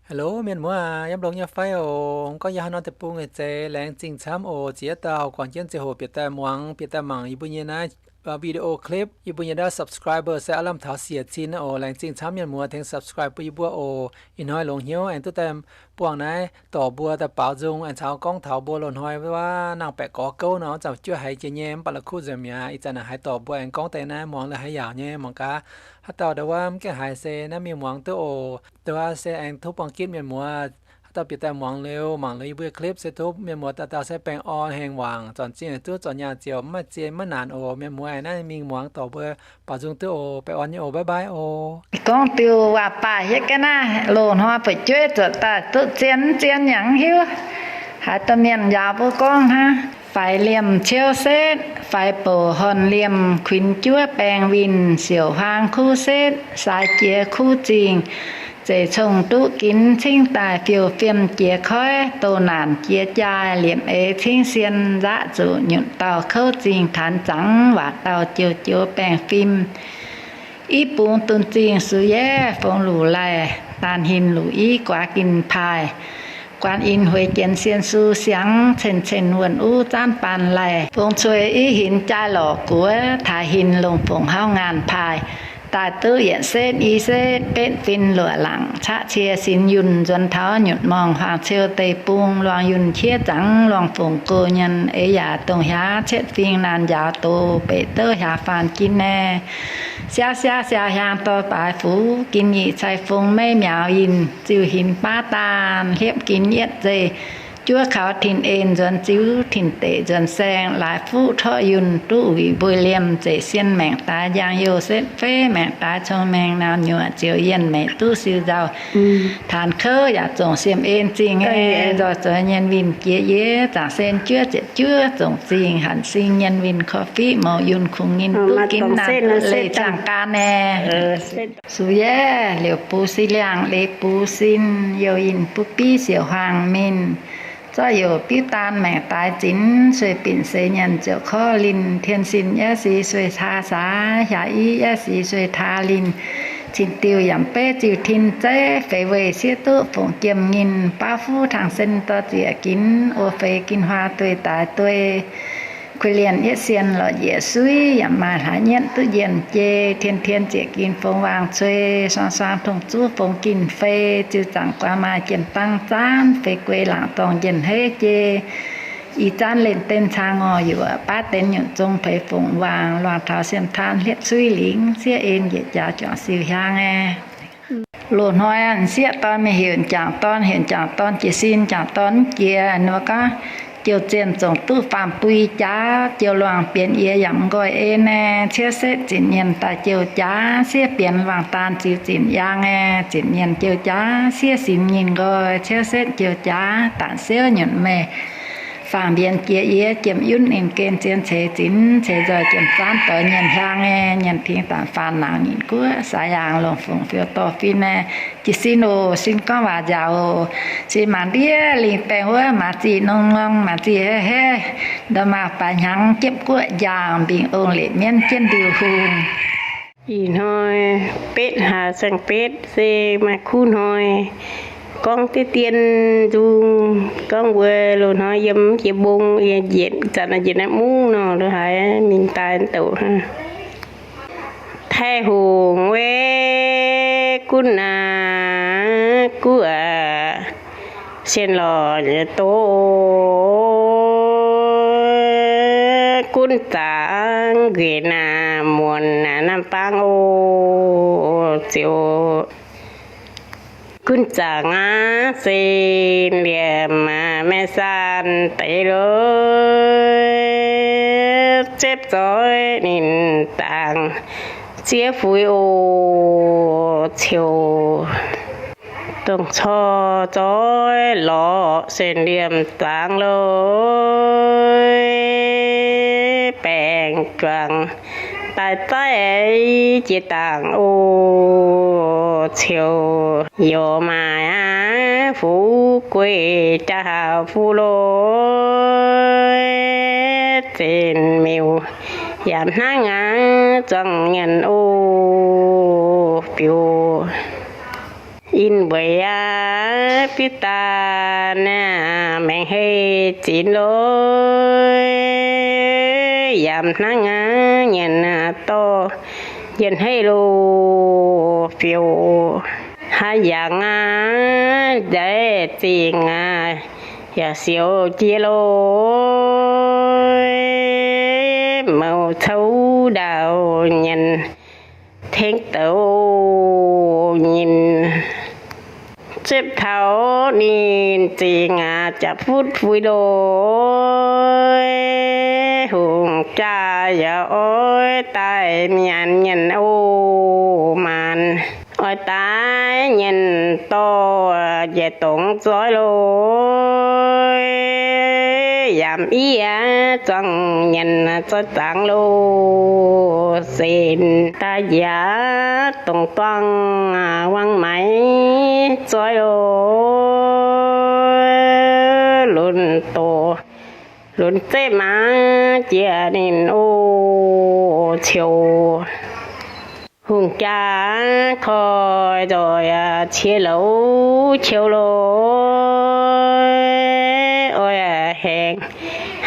Hello mienh muoz, yiem longx nyei fai oc? Gorngv yie haaix norm deic-bung nyei zeiz, laengz zingh camv oc. Ziex dauh guangc jienv ziangh hoc bieqc daaih muangx, bieqc daaih mangc yie mbuo nyei naaiv video clip, yie mbuo nyei ndaauv subscriber se aav lamh taux siec cin oc. Laengz zingh camv mienh muoz tengx subscribe bun yie mbuo oc. Ih hnoi longx hnyouv aengx duqv daaih buangh naaiv dorc mbuo daaih baaux nzung, aengx caux gorngv taux mbuo loz-hnoi wuov nangh baeqc gorx gouv nor, zanc juov haiz jiex nyei, mv baac la'kuqv nzengc mi'aqv. Ih zanc naaic haiz dorc mbuo aengx gorngv deix naaiv muangx la'haiz yaauc nyei, mangc gaax haaix dauh ndau wuov mv gaengh haiz se naaiv mingh muangx duqv oc. Ndau wuov se aengx tov buangh gitv mienh muoz, haaix dauh bieqc daaih muangx liuz, mangc liuz yie mbuo clip se tov mienh muoz dauh dauh se baengh orn hengx wangc, zornc zingh duqv, zornc nyaah ziouc maiv maaih zien maiv naanc oc. Mienh muoz naaiv mingh muangx dorc mbuo baaux nzung duqv oc. Baengh orn nyei oc. Bye bye oc. Gorngv diuh waac-baaih hietv ga'naaiv, loz-hnoi fu'jueiv zuotc daaih duqv zien mv zien yaac mv hiuv. Haaix dauh mienh njaaux mbuo gorngv hnangv, faix liemh ciouv setv, faix bouc horn liemh, kuinx juov baeng winh, siouc huaang kuv setv, sai jiex kuv zingh, zeic cong duqv ginx cingv daaih fiou fiem jiex koiv, douz naanc jiex jaaih liepc eix cingv sien, nzaqv zuqc nyutc dauh kouv zingh taanx zangx, waac dauh joux joux baengh fim. Iv bungx dunh zingh sux yaev fongx luc laih, daanh hinc luc i guaax ginh paaih, guaan in hueix jienx sien su siangx, cen cen wuonh uv zaanv baan laih, fongx cuei i hinc jaai lorqc guoqv, taaix hinc longc fongc hauv ngaanh paaih, daaih duqv yietc setv i setv, betv fin luoqc laangc caqv cie sinx yunh, nzuonx taux nyutc morngh huaang ciou deic-bung, luangh yunh qiex zaangc, luangh fongc gox nyanc, eix yaac dongh hiaaz cietv fing naanc njaaux doz, beic douv hiaaz faanh jin naeh, siav siav siaau hiaang dorh baaix fuv, gin nyic cai fong meiv miaaux yinh, ziuh hinc baav daanh, hliepv gin yietv zeih, juov kaux tin en nzuonx ziux, tin deic nzuonx saeng, laaix fuqv torqv yunh, duqv wuic mbuo liemh, zeic sien maengc daaix njang youh setv feiv, maengc daaix cong-mengh naamh nyuoqc, ziouc yienh meic duqv siou nzauh, taanx kouv yaac zongc siem en zingh, nzoih zoix nyienh winh jiex yie, zaangc sen juov ziepc juov zongc zingh, hanc sing nyienh winh korv-fiqv mouc yunh kungx nyinh duqv ginv naamh duqv leih zaangh gaan naeh. Sux yaev liouc bux si liangh leiz bux sin, youh yinh butv biv siouc huaang minh, zorqv youc biuv daan maengc daaix zinx, sueih binc seix nyanc ziouc korv linh, tien sin yiav si sueih taa saax, hiaaz i yiav si sueih taa linh, cin diuh yaac beiv ziuh tin zeiv, feix weih sieqv duqv fongc jiem nyinh, baav fuv tang sen dorh ziec ginx, o feix gin huaa duih daaix duih, kuiv lienh yietv sien lorz njiec suiv, yaac maaih hlaax nyietv duqv njienh jei, tien tien ziec gin fong waang cuei, suang suang tong zuv fong gin fei, ziuh zaangc guaax maaih jien bangv zaanv, feix guei laangc dorngh njienh heiv jei, i zaanv lenh den caa ngorc yuoqc, baav denx nyutc zong peix fongc waangc, luangh taux siem taanv hliepv suiv lingx, sieqv en njiec jaax juangc siou hiaang aeqv. Loz-hnoi m'sieqv dorn mingh heuc m'jangc dorn, heuc m'jangc dorn jiez sin, m'jangc dorn mv jiex nor gorngv, jouh zienh zongc duqv faam-bui jaax, jouh luangh bienx yie yaac mv nqoi en nae, ciouv setv zinc nyienx daaih jouh jaax, sieqv bienx luangh daan ziux zinc yaang ae, zinc nyienx jouh jaax, sieqv sinx nyinh nqoi, ciouv setv jouh jaax, daanc siouv nyunc meih faam mbienx jiex yie, jiem yunv ninh gen zien ceix zinx, ceix nzoih jiem zaanv doix nyienx hiaang ae, nyienx tingx daanc faanx nangc nyinc guoqv, saax yaangh longc fongc fiou dorh fin ae, jiez sin oc, sin gorngv waac nziaauc oc. Sin maanc ndiev lingh baengh wuov, maaz ziqc nongh norm, maaz ziqc heh heh, nda'maauh baaix hnyangx jiepv guoqv njaangh, mbingh ong leqc mienv jienv ndiuh hungh. Ih hnoi betv hlaax saeng-betv se maaih kuv hnoi, gorngv deix dien nzung, gorngv mbuo loz-hnoi yiem jiex mbong, njiec zanc njiec naaiv mungv nor, lo haaix mingh daaih douc. Taiv hungh we gunv aac, guv aac, sien lorh nyei doz, gunv zaangc nquenc aac, muonc aac, naamh baang oc, ziouc gunv zaangc aac, sen liemh aac, maeqv san deix loiv, zepv zoix ninh zaangc ziev fuix oc, ciouc dongh corc zoix lorqc, sen liemh zaangc loiv, baengc juangc daaih zaiv jiex dangc oc, ciouc youc maaic aac, fuv gueic jaa hauc fuv loiv, zenx miuc yaac hnangv aac, zuangx nyanc oc, biux in weic aqv, biv daaih maengc hei zinx lorqc, yaac hnangv aqv nyanc dorh njien-hei loh fioux, haaix yaac aqv, nzaic zingh aqv, yaac siou jiex loh, mouz cou ndaauh nyanc tengx douz nyinh. Ziepv taux ninh zingh aqv, jaax futv fui loh, hungh jaa yaac oix daaih mienh nyanc oc maanc, oix daaih nyanc dorh njiec dongh zoih loh, yaac mv zuangx nyanc zoih zaangc loh, senx daaih njiec dongh duangh wang maiv zoih loh, lunx doqc lunx zeqv maaz jiex ninh oc ciouc. Hungh jaa koi nzoih qiex louz qiou loh, oix haengx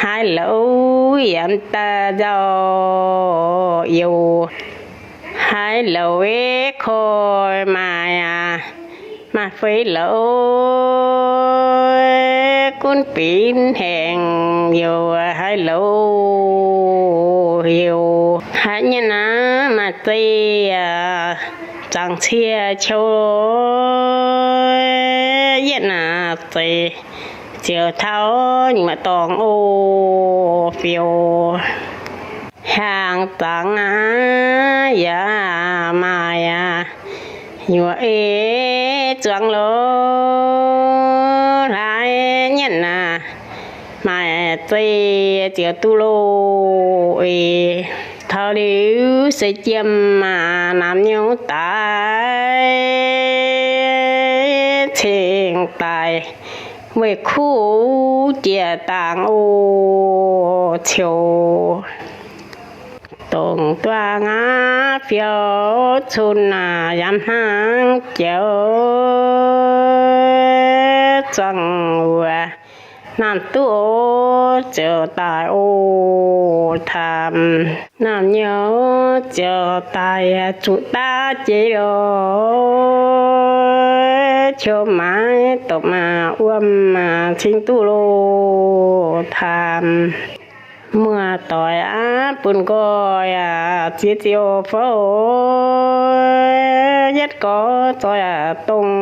haaix louz yaac mv daaih nzauh youz. Haaix louz koi maaih maaih feix louz, gunv binc haengx youz haaix louz youz. Haaix nyungc naaiv maaih zei zaangc cie qiou, yietv naaic zeiz ziouc taux nyuoqc dorngx oc fioux. Hiaangx zaangc aqv yaac maaih nyuoqc ei zuangx loh, hlaaix nyienh aac, maaih zei ziouc duqv loh eix. Taux liuz seix jiem aac, naamh nyouv daaih cingx daaih weih kuv jiex dangh oc ciouc. Dongh duqv aqv fiou cun aac, yaac hnangv jauv zuangx wuov naamh duqv oc ziouc daaih oc taamh. Naamh nyouv ziouc daaih zuqc daav jeiv loh, qiu maaiz dopc maah wuom maah cingx duqv loh taamh. Muoz-doic aac, bun nqoi aac ziex ziouc fouv, yietv gorx zoih aac dongh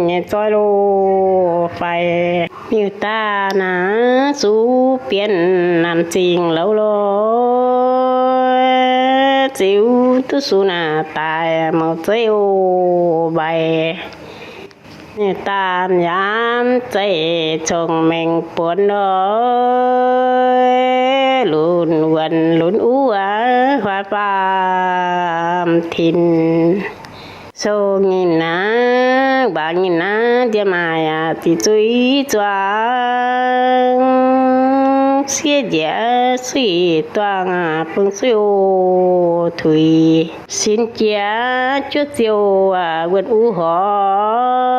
nyei zoih loh faix. Miuc-daah naaic zuqc bienh namx zingh louz loh, ziux duqv sux naaic daaih mouz zeiv oc mbaix. Ninh daanh yaac zeiz cong-mengh buonc loh, lunx wuonc lunx uv aac, huaav faam tin. Sou nyinh aac, mbaang nyinh aac, ndie maaih aac, ziqc zuiz zuangx, siev njiec suiv duangh aac, bung suiv oc tuix. Sin jiex juov ziouh aac, wuonh uv horngz,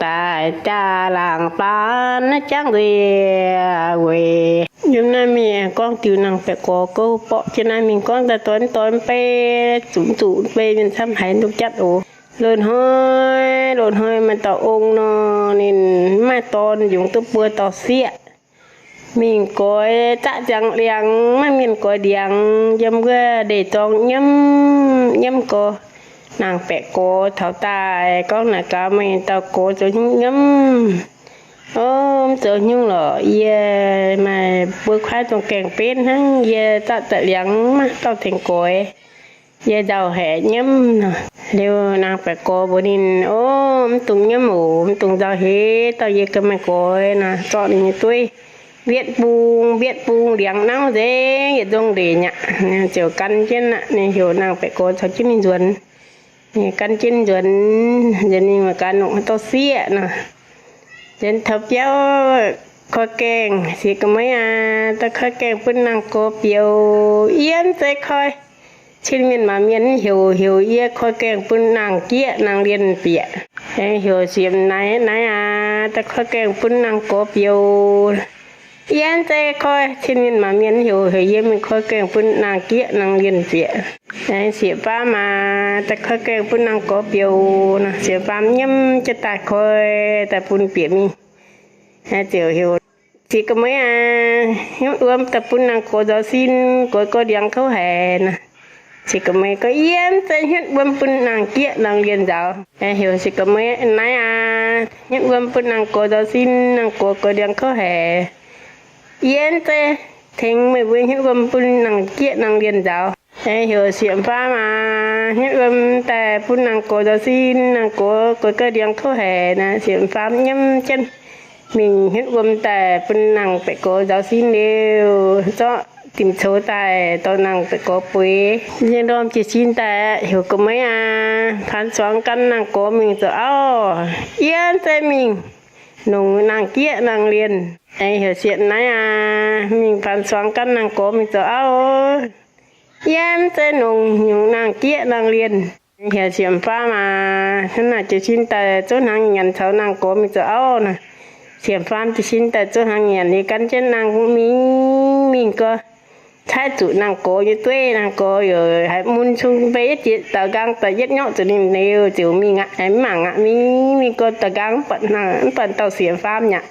daaih jaa laangc baan naaiv jangv nziex weic. Yiem naaiv mingh gorngv diuh nangh baeqc gorx gouv borqv jienv naaiv mingh gorngv daaih doix doix mv bei, zuqc zuqc mv bei mienh camv haiz nduqc jatv oc. Loz hnoi, loz hnoi maaih dauh ong nor, ninh mv maaih dorn, yungz duqv buo dauh sieqv. Mingh goix zaqv ziangx liangx, maiv mienh goix ndiangx. Yiem wuov ndeic-dorng nyiemv nyiemv gorx, nangh baeqc gorx taux daaih gorngv naaic gaax, meih dauh gorx zoux hnyouv nyiemv. O, mv zoux hnyouv lorqc, yie maaih buo kuaaiv dongh gaengh benv hnangv, yie zaqv zaqc liangx maiv dauh tengx goix. Yie nzauh haeqv nyiemv nor. Liuz nangh baeqc gorx mbuox ninh, O, mv dungx nyiemv oc, mv dungx nzauh heix, dauh yie ganh maaih goix nor. Zorqv ninh nyei dueiv mbietv bung, mbietv bung ndiangx nauv nzengc yietc nzong ndeic nyaqc, ziouc gan jienv aqv. Ninh heuc nangh baeqc gorx caux jienv mingh nzuonx. Ninh gan jienv nzuonx, nzuonx ninh mangc gaax nongc haaix dauh sieqv nor. Nzuonx taux biauv koi gaengh, siex ga'meiv aac, daaih koi gaengh bun nangh gorx bioux, yiem zeiz koi. Cin mienh maaz mienh heuc, heuc yie koi gaengh bun naang-jieqv naang-lienh bieqc. Aengx heuc siepv-naaiv, naaiv aac, daaih koi gaengh bun naang-gorx bioux. Yie mv zeiz koi. Cin mienh maaz mienh heuc, heuc yie mingh koi gaengh bun naang-jieqv naang-lienh bieqc. Aengx siepv-faam aac, daaih koi gaengh bun naang-gorx bioux. Siepv-faam nyiemv jienv daaih koi, daaih bun bieqc mingh. Ziouc heuc, Sieqv ga'meiv aac, hnyouv wuom daaih bun naang-gorx nzaaux sin, gorx gauh ndiangx kouv haic naaic. Sieqv ga'meiv gorngv, Yie mv zeiz hnyouv wuom bun naang-jieqv naang-lienh nzaaux. Heuc sieqv ga'meiv, Naaiv aac, hnyouv wuom bun naang-gorx nzaaux sin, naang-gorx gauh ndiangx kouv haic. Yie mv zeiz tengx meih mbuo hnyouv wuom bun naang-jieqv naang-lienh nzaaux. Heuc siepv-faam aac, hnyouv wuom daaih bun naang-gorx nzaaux sin, naang-gorx goix gauh ndiangx kouv haic naaic. Siepv-faam nyiemv jienv mingh hnyouv wuom daaih bun naang-baeqc gorx nzaaux sin liuz, zorqv dimc coux daaih dorh naang-baeqc gorx bueix. Yie ndorm jiez sin daaih heuc ga'meiv aac, Faan suangx gan naang-gorx mingh zoux auv. Yie mv zeiz mingh nongc naang-jieqv naang-lienh. Aengx heuc siepv-naaiv aac, Mingh faan suangx gan naang-gorx mingh zoux auv. Yie mv zeiz nongc nyungc naang-jieqv naang-lienh. Heuc siepv-faam aac, Hnangv naaic jiez sin daaih zungv hnaangx nyanc caux naang-gorx mingh zoux auv naaic. Siepv-faam jiez sin daaih zungv hnaangx nyanc liuz gan jienv naang mingh, mingh gau, caaiv zuqc naang-gorx nyei dueiv. Naang-gorx yaac haiz mun cung mbei yietv jiex daaux nqaang daaih yietv nyorqv zuqc ninh liuz ziouc mingh aqv, mv mangc aqv, mingh, mingh gau daaux nqaang mv buatc, mv buatc dauh siepv-faam aqv.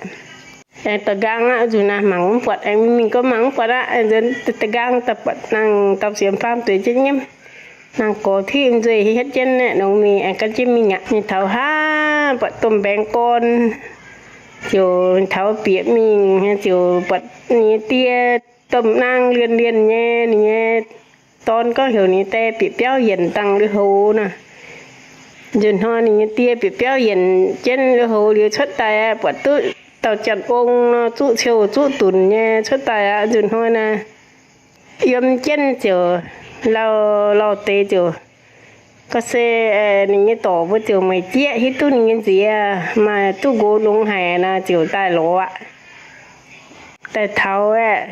Daaux nqaang aqv, zuqc naaic mangc mv buatc, aengx mingh gau mangc mv buatc aqv. Daaux nqaang daaih buatc naang dauh siepv-faam zueiz jienv nyiemv. Naang-gorx tiv nzueih hietv jienv naaiv nongx mingh, aengx gan jienv mingh aqv. Ninh taux haav buatc domh mbaengx gorn, ziouc taux bieqc mingh, ziouc buatc ninh nyei die, domh naang lienh lienh nyei, ninh nyei dorn gorngv heuc ninh die bieqc biauv yienc dangh lui-houx nor. Nzunc hnoi ninh nyei die bieqc biauv yienc jienv lui-houx liuz cuotv daaih aqv, buatc duqv dauh janx-ong nor, zuqv ciou zuqv dunc nyei cuotv daaih aqv. Nzunc hnoi naaiv yiem jienv ziouc lauh lauh deix ziouc gorngv se ninh nyei dorc mbuo ziouc meih jieqv hiuv duqv ninh nyei nziex maaih duqv nqox longx haic nor, ziouc daaih lorz aqv. Daaih taux aeqv,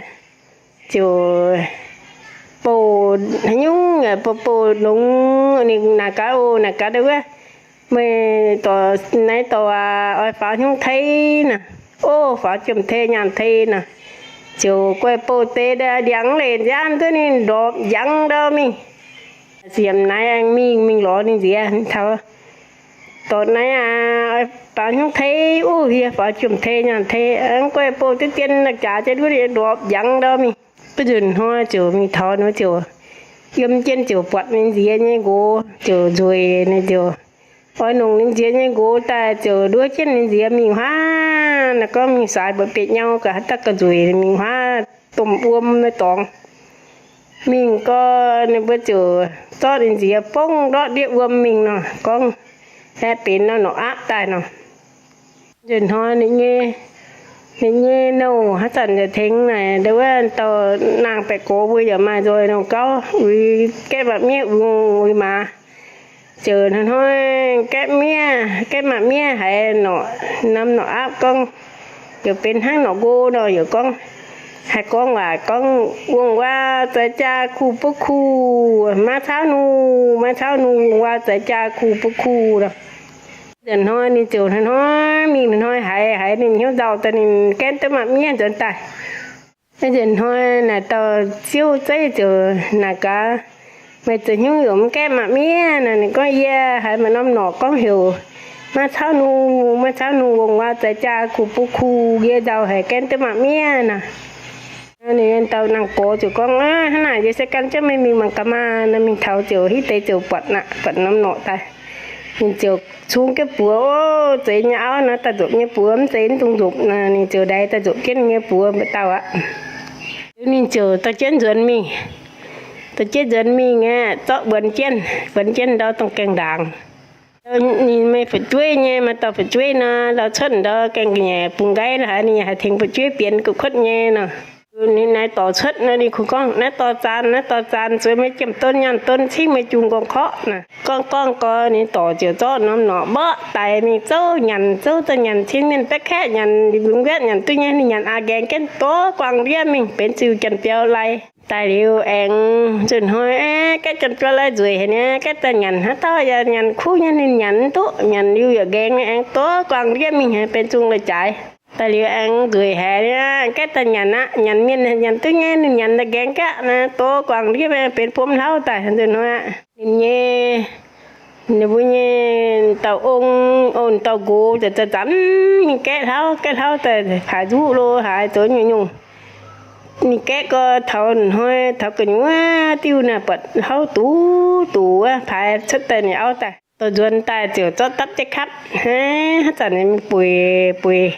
ziouc bouh haaix nyungc, bouh bouh longx. Ninh naaic gaax, O, naaic gaax wuov, meih dorc, naaiv dorc aac, oix faaux haaix nyungc tei nor? O, faaux jiem-tei nyaanh tei nor. Ziouc guaih bouh deix ndiangx leiz nziaamv duqv ninh ndorpc njangx ndau mingh. Siemx naaiv aengx mingh, mingh lorz ninh nziex taux, Dorc naaiv aac, oix faaux haaix nyungc tei? O, yie faaux jiem-tei nyaanh tei. Mv guaih bouh deix dien jaax jienv ndorpc njangx ndau mingh. Guv nzunc hnoi ziouc mingh taux nor ziouc yiem jienv ziouc buatc ninh nziex nyei nqox ziouc nzueic, ninh ziouc oix longc ninh nziex nyei nqox daaih ziouc nduov jienv ninh nziex mingh huaav. Naaiv gorngv mingh saaix mbuoqc bietc nyau ga'haaix daaih ga'nzueic mingh huaav domh wuom nyei dorngx. Mingh gau, ninh mbuo ziouc zorqv ninh nziex bongv ndortv ndiev wuom mingh nor, gorngv aeqv, benx norm norqc aapv daaih nor. Nzunc hnoi ninh nyei, ninh nyei nouh haaix zanc yaac tengx naaic ndau wuov dauh naang-baeqc gox mbuo yaac maaih nzoih nor gauv uix gaeqv maaz-miev, uix ngongh uix maaz. Ziouc hnoi-hnoi gaeqv miev, gaeqv maaz-miev haiz norm norqc aapv gorngv, yaac benx hnangv norqc nqo nor, yaac gorngv, haih gorngv waac gorngv, Wongh waac zaaix jaa kuh buv kuh, maiv cauv nuh, maiv cauv nuh, wongh waac zaaix jaa kuh buv kuh nor. Nzunc hnoi ninh ziouc hnoi-hnoi mingh, hnoi-hnoi haiz, haiz ninh hnyouv nzauh daaih ninh gaeqv duqv maaz-miev nzuonx daaih. Nzunc hnoi naaic dauh ziouv zeiv ziouc naaic gaax, Meih zoux hnyouv yaac mv gaeqv maaz-miev nor? Ninh gorngv, Yie haiz maaih norm norqc gorngv heuc, maiv cauv nuh, maiv cauv nuh, wongh waac zaaix jaa kuh buv kuh, yie nzauh haiz gaeqv duqv maaz-miev nor. Ninh dauh naang-gorx ziouc gorngv, Hnangv naaic yie se gan jienv meih mingh mangc gaax maah! Nor mingh taux ziouc hitv deix ziouc buatc aqv, buatc norm norqc daaih. Ninh ziouc cung jienv buoz, O, zeiz nyei auv nor, daaih nzopc nyei buoz, mv zeiz mv dungx nzopc nor. Ninh ziouc ndaix daaih nzopc jienv ninh nyei buoz mba'dauh aqv. Liuz ninh ziouc dorh jienv nzuonx mingh. Dorh jienv nzuonx mingh aeqv, zorqv mbuonx jienv, mbuonx jienv ndau dongh gaengh ndaangc. Ninh meih fu'jueiv nyei, maaih dauh fu'jueiv nor, ndau cuotv ndau gaengh ga'nyiec bungx nqaiv la'haaix, ninh haiz tengx fu'jueiv bienx gu'kuotv nyei nor. Ninh naaiv dorc cuotv nor, ninh kungx gorngv, Naaiv dorc zaanc, naaiv dorc zaanc, zueiz meih jiem-don nyaanh don, cingv meih jungh nqorngv korqv nor. Gorngv gorngv gau, ninh dorc ziouc zorqv norm norqc mborqv daic mingh zouv nyanc, zouv za'nyanc cin mienh baeqv kaeqv nyanc, lungh mbiatv nyanc duqv nyei, ninh nyanc a'ngaengx jienv dov guangc ndiev mingh benx ziux janx-biaux lai. Daaih liuz aengx nzunc hnoi, gaeqv janx-buatc lai nzueic haic niaa, gaeqv daaih nyanc haaix dauh yaac nyanc kuv nyei, ninh nyanc mv duqv, nyanc liuz yaac nqaengx, aengx doqv guangc ndiev mingh haic, benx zungh la'jaaix. Daaih liuz aengx nzueic haic niaa, gaeqv daaih nyanc aqv, nyanc mienh nyanc duqv nyei, ninh nyanc daaih nqaengx gaqv naaic, doqv guangc ndiev mingh benx bom hlauv daaih nzunc hnoi aqv. Ninh nyei, ninh mbuo nyei dauh ong, ong dauh nqox zaqc zaqc zanc mingh gaeqv hlauv, gaeqv hlauv daaih haaix nzuqv lo haaix zoux nyungc-nyungc. Ninh gaeqv gau taux hnoi taux gu'nyuoz diuh naaic buatc hlauv duqv duqv wuov, paaix cuotv daaih ninh auv daaih, dorh nzuonx daaih ziouc zorqv dapv jienv kapv. Hnangv zanc ninh mingh bueix bueix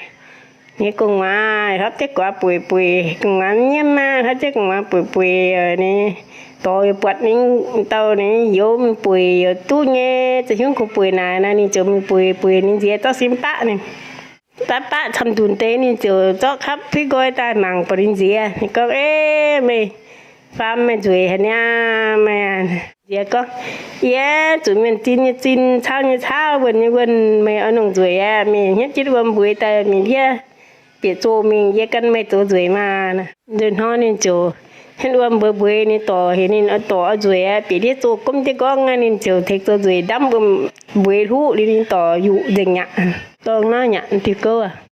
nyei gu'nguaaz, hlapv jienv gu'nguaaz bueix bueix, gu'nguaaz nyiemv maah, hlapv jienv gu'nguaaz bueix bueix, ninh dorh buatc ninh dauh ninh youz mingh bueix youz duqv nyei, za'hungv kungx bueix naaic nor, ninh ziouc mingh bueix bueix ninh nziex zorqv sin baqv ninh. Dapv baqv camv-nzunc deix ninh ziouc zorqv kapv piv nqoi daaih mangc buatc ninh nziex. Ninh gorngv, Ei, meih faam, meih nzueic haic niaa, meih. Nziex gorngv, Yie zuqc mienh zin nyei zin, caauv nyei caauv, wuonh nyei wuonh, meih oix longc nzueic aqv. Mingh hnyouv jienv wuom mbueix daaih mingh ndiev bieqc zoh mingh, yie gan meih zoux nzueic maah. Nzunc hnoi ninh ziouc hnyouv wuom mbueix mbueix, ninh dorc heuc ninh oix dorc oix nzueic aqv, bieqc ndiev zoh gomv jienv gorngv aqv, ninh ziouc tengx zoux nzueic ndamv wuom mbueix hluqv liuz ninh dorc yuqc nzengc aqv. Dorng naaiv nyanc diuh gouv aqv.